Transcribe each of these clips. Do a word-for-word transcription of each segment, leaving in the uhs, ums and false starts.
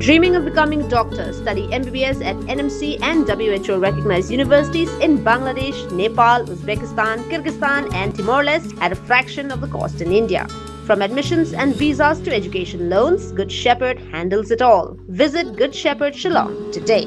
Dreaming of becoming a doctor? Study M B B S at N M C and W H O recognized universities in Bangladesh, Nepal, Uzbekistan, Kyrgyzstan, and Timor Leste at a fraction of the cost in India. From admissions and visas to education loans, Good Shepherd handles it all. Visit Good Shepherd Shillong today.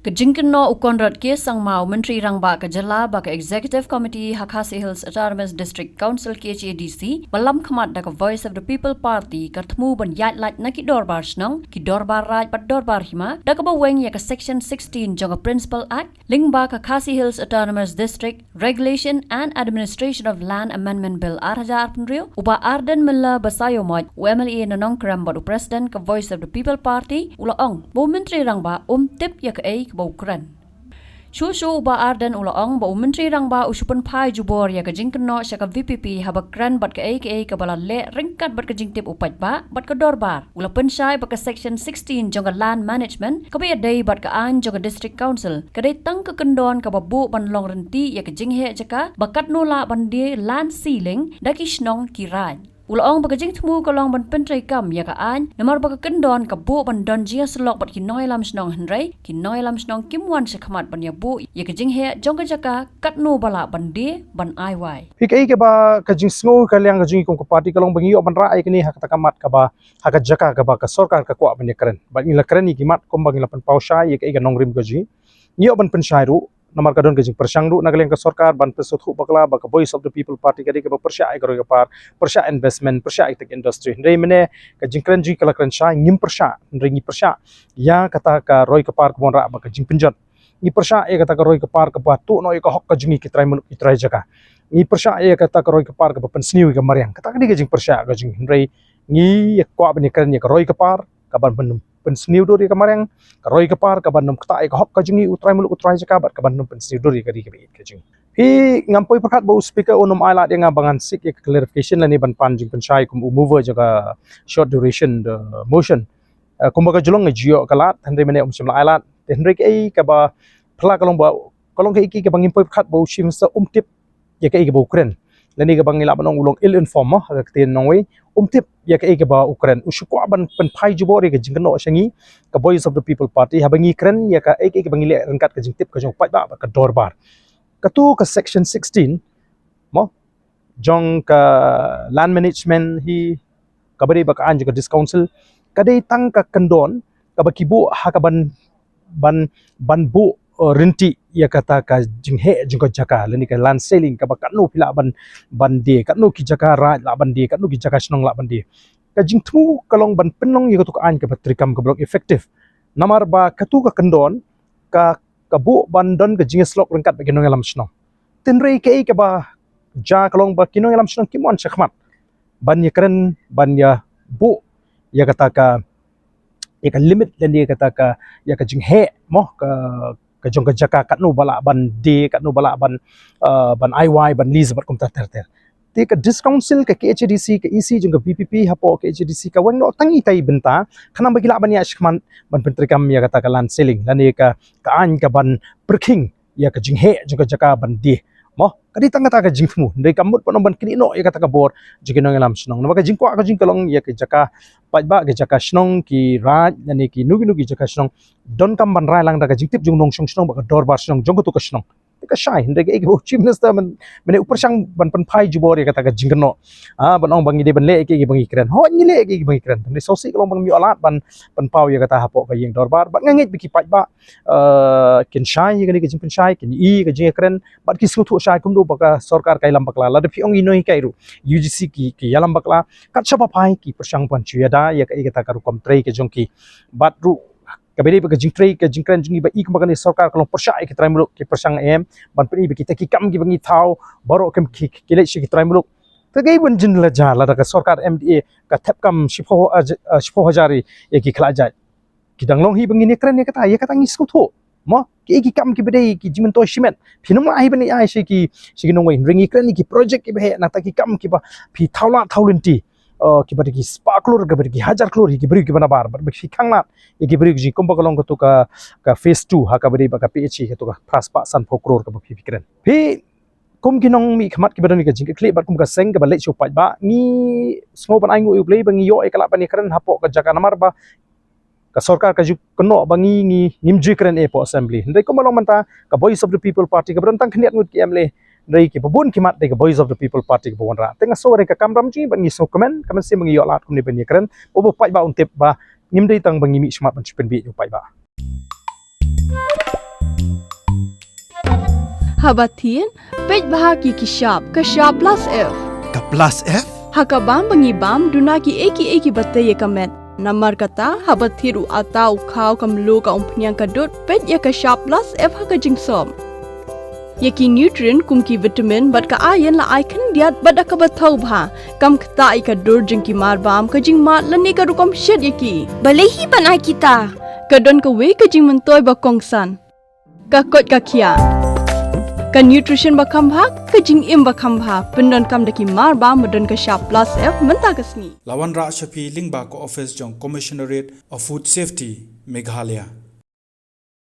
Ka jingkynnoh u Conrad K Sangma, u Myntri Rangbah ka jylla, ba ka Executive Committee ha Khasi Hills Autonomous District Council, K H A D C, ba lam khmat da ka Voice of the People Party, ka thmu ban ïaid lait na ki dorbar shnong, ki dorbar raid bad dorbar hima, da kaba weng ïa ka Section sixteen jong ka Principal Act, lyngba ka Khasi Hills Autonomous District Regulation and Administration of Land Amendment Bill ar hajar arphew hynriew, u Bah Ardent Miller Basaiawmoit, u M L A na Nongkrem bad u President ka Voice of the People Party, u la ong ba u Myntri Rangbah um tip ïa kaei kaba u kren. Shuh shuh u Bah Ardent u la ong ba u Myntri Rangbah u shu pynphai jubor ïa ka jingkynnoh sha ka V P P haba kren bad kaei kaei kaba la leh ryngkat bad ka jingtip u paidbah bad ka dorbar. U la pynshai ba ka Section sixteen jong ka Land Management, kaba ïadei bad ka aiñ jong ka District Council, ka dei tang ka kyndon kaba buh ban long rynti ïa ka jingheh jaka, ba katno lah ban die, land ceiling, da ki shnong ki raid. U la ong ba ka jingthmu ka long ban pyntreikam ïa ka aiñ, namar ba ka kyndon ka buh ban don jingïasyllok bad ki nongïalam shnong, hynrei ki nongïalam shnong kim wan shakhmat ban ïabuh ïa ka jingheh jong ka jaka, katno ba lah ban die, ban ai wai. Phi, kaei kaba ka jingsngew ka liang ka jong ngi kum ka party ka long ba ngi ïoh ban rah ïa kane ha kata ka mat kaba, ha ka jaka kaba ka sorkar ka kwah ban ïakren. Bad ngi la kren ïa ki mat kumba ngi la pynpaw shai ïa kaei ka nongrim ka jong ngi. Ngi ïoh ban pynshai ruh, namar ka don ka jingpyrshang ruh na ka liang ka sorkar ban pynsngewthuh bakla ba ka Voice of the People Party ka dei kaba pyrshah ïa ka roi ka par, pyrshah investment, pyrshah ïa ka tech industry. Hynrei mynne ka jingkren jong ngi ka la kren shai, ngim pyrshah, hynrei ngi pyrshah ïa kata ka roi ka par kaba wanrah ba ka jingpynjot. Ngi pyrshah ïa kata ka roi ka par kaba tuh noh ïa ka hok ka jong ngi ki trai muluk ki trai jaka. Ngi pyrshah ïa kata ka roi ka par kaba pynsniew ïa ka mariang. Kata ka dei ka jingpyrshah ka jong ngi, hynrei ngi ïa kwah ban ïakren ïa ka roi ka par kaban pyn-, pynsniew dur ïa ka mariang, ka roi ka par kaban ym ktah ïa ka hok ka jong ngi u trai muluk u trai jaka, bad kaban ym pynsniew dur ïa ka ri kaba ïeit ka jong ngi. Phi, ngam poi pyrkhat ba u Speaker un ym ailad ïa nga ba ngan seek ïa ka clarification lane ban pan jingpynshai kum u mover jong ka short duration the motion. Eh, kumba ka jyllong ngi ju ïoh ka lad, hynrei mynne um shym la ailad. Te hynrei kaei kaba phylla ka long ba, ka long kaei kaei kaba ngim poi pyrkhat ba u Chief Minister um tip ïa kaei kaba u kren. Lane kaba ngi lah ban ong u long ill informed mo, ha ka ktien nongwei, um tip ïa kaei kaba u kren. U shu kwah ban pynphai jubor ïa ka jingkynnoh sha ngi ka Voice of the People Party haba ngi kren ïa kaei kaei kaba ngi leh ryngkat ka jingtip ka jong u paidbah bad ka dorbar. Katu ka Section sixteen mo, jong ka Land Management hi, kaba dei ba ka aiñ jong ka District Council, ka dei tang ka kyndon kaba ki buh ha kaban, ban, ban buh, eh, rynti ïa kata ka jingheh jong ka jaka lane ka land ceiling, kaba katno phi lah ban, ban die, katno ki jaka raid lah ban die, katno ki jaka shnong lah ban die. Ka jingthmu ka long ban pynlong ïa katu ka aiñ kaba treikam, kaba long effective. Namar ba katu ka kyndon ka, ka buh ban don ka jingïasyllok ryngkat bad ki nongïalam shnong. Te hynrei kaei kaba jia ka long ba ki nongïalam shnong kim wan shakhmat ban ïakren, ban ïabuh ïa kata ka, ïa ka limit lane ïa kata ka, ïa ka jingheh mo, ka, ka jong ka jaka, katno ba lah ban die, katno ba lah ban, eh, ban ai wai, ban lease bad kumta ter ter. Te ka District Council, ka K H A D C, ka E C jong ka V P P hapoh ka K H A D C ka weng noh tang itai i bynta, khnang ba ki lah ban ïaid shakhmat ban pyntreikam ïa kata ka land ceiling lane ka, ka aiñ kaban pyrkhing ïa ka jingheh jong ka jaka ban die. Mo, ka dei tang kata ka jingthmu. Hynrei kam mut ban ong ban knieh noh ïa kata ka bor jong ki nongïalam shnong. Namar ka jingkwah ka jong ngi ka long ïa ka jaka paidbah, ka jaka shnong, ki raid lane kino kino ki jaka shnong, donkam ban rai lang da ka jingtip jong u nongshong shnong bad ka dorbar shnong jong katu ka shnong. Te ka shai, hynrei kaei kaba u Chief Minister myn-, mynne u pyrshang ban pynphai jubor ïa kata ka jingkynnoh. Ah, ban ong ba ngi dei ban leh kaei kaba ngi kren. Hooid, ngi leh kaei kaba ngi kren. Hynrei sngewsih ka long ba ngim ïoh lad ban pynpaw ïa kata hapoh ka ïing dorbar. Bad nga ngeit ba ki paidbah, eh, kin shai ïa kane ka jingpynshai, kin ïohi ïa ka jingïakren, bad ki sngewthuh shai kumno ba ka sorkar ka ïalam bakla. Lada phi ong ïa ki nonghikai ruh, U G C ki, ki ïalam bakla, kat shaba phai ki pyrshang ban shu ïada ïa kaei kata ka rukom trei ka jong ki. Bad ruh kaba dei ba ka jingtrei, ka jingkren jong ngi ba i kumba kane ka sorkar ka long pyrshah ïa ki trai muluk, ki pyrshang em ban pyni ba kita ki kam kiba ngi thaw baroh kim ki, ki leit sha ki trai muluk. Te kaei ban jin la jia lada ka sorkar M D A ka thep kam shiphew hajar, eh, shiphew hajar ïa ki khlajait. Ki dang long hi ba ngin ïakren ïa kata, ïa kata ngi sngewthuh. Mo, ki, ki kam kiba dei ki jingmyntoi shimet, phin ym lah hi ban ai sha ki, sha ki nongwei. Hynrei ngi kren ïa ki project kiba heh, nangta ki kam kiba phi thaw lad thaw lynti, eh, kiba dei ki spah klur, kiba dei ki hajar klur, ïa ki briew kiba nabar, bad ba phi khanglad ïa ki briew ki jingkum ba ka long katu ka, ka phase two ha kaba dei ba ka P H E, katu ka phra spah sanphew klur kaba phi, phi kren. Phi, kum ki nongmihkhmat kiba don ïa ka jingkitkhlieh bad kum ka seng kaba leit sha u paidbah, ngi sngew ban ainguh ïa U Blei ba ngi ïoh ïa ka lad ban ïakren hapoh ka jaka, namar ba Ka sorkar ka ju kynnoh ba ngi ngi ngim ju kren hapoh assembly. Hynrei kumba long mynta ka Voice of the People Party kaba don tang khyndiat ngut ki M L A, hynrei kiba bun ki mat dei ka Voice of the People Party kaba wanrah. Te nga sngew re ka kamram jong ngi ba ngi sngewkmen, ka mynsiem ba ngi ïoh lad kumne ban ïakren, uba paidbah un tip ba ngim dei tang ba ngi mih shakhmat ban shu pynbieit ïa u paidbah. Haba thied, peit bha ki ki shap, ka shap plus F. Ka plus F? Ha ka bam ba ngi bam, duna ki ei ki ei kiba tei ïa ka met. Namar kata, haba thied u atta, u khaw, ka mluh, ka umphniang, ka dud, peit ïa ka shap plus F ha ka jingsop. Ïa ki nutrient kum ki vitamin bad ka iron la ai khyndiat bad da kaba thaw bha. Kam ktah ïa ka dur jong ki mar bam, ka jingmad lane ka rukom shet ïa ki. Balei hi ban ai kita? Ka don kawei ka jingmyntoi ba kongsan. Ka koit ka khiah. Ka nutrition ba kham bha, ka jingim ba kham bha. Pyndonkam da ki mar bam ba don ka shap plus F mynta ka sngi. La wanrah sha phi lyngba ka office jong Commissionerate of Food Safety, Meghalaya.